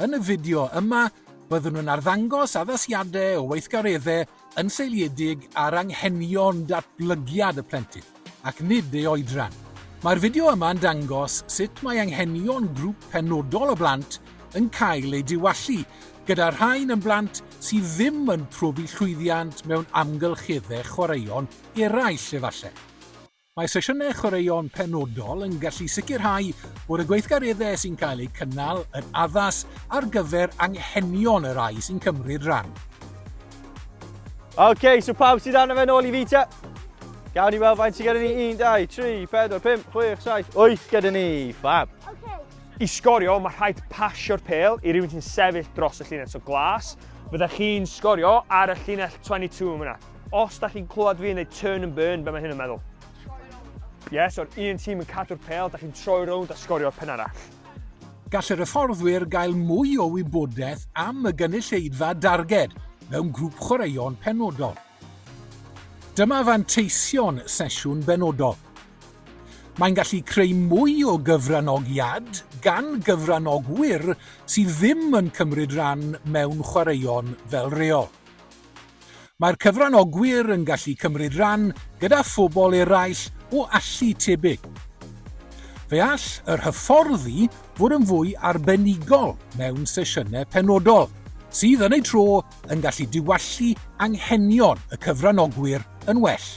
Yn y fideo yma, byddwn yn arddangos addasiadau o weithgareddau yn seiliedig ar anghenion datblygiad y plentyn, ac nid ei oedran. Mae'r fideo yma'n dangos sut mae anghenion grŵp penodol o blant yn cael eu diwallu, gyda rhain yn blant sydd ddim yn profi llwyddiant mewn amgylcheddau chwaraeon eraill efallai. Mae sesiynau chwaraeon penodol yn gallu sicrhau bod y gweithgareddau sy'n cael eu cynnal yn addas ar gyfer anghenion y rhai sy'n cymryd rhan. OK, so pawb sydd arno fe nôl i fi te. Gawn ni weld faint sydd gyda ni. 1, 2, 3, 4, 5, 6, 7, 8 gyda ni. Fab. Okay. I sgorio, mae rhaid pasio'r pêl i rywun sy'n sefyll dros y llinell. So glas, fyddech chi'n sgorio ar y llinell 22 yma. Os da chi'n clywed fi yn dweud turn and burn, be mae hyn yn meddwl? Ie, yeah, so'r un tîm yn cadw'r pêl, da chi'n troi rownd a sgorio'r pen arall. Gall yr hyfforddwyr gael mwy o wybodaeth am y gynulleidfa darged mewn grŵp chwaraeon penodol. Dyma fanteision sesiwn benodol. Mae'n gallu creu mwy o gyfranogiad gan gyfranogwyr sydd ddim yn cymryd rhan mewn chwaraeon fel rheol. Mae'r cyfranogwyr yn gallu cymryd rhan gyda phobl eraill o allu tebyg. Fe all yr hyfforddi fod yn fwy arbenigol mewn sesiynau penodol, sydd yn ei tro yn gallu diwallu anghenion y cyfranogwyr yn well.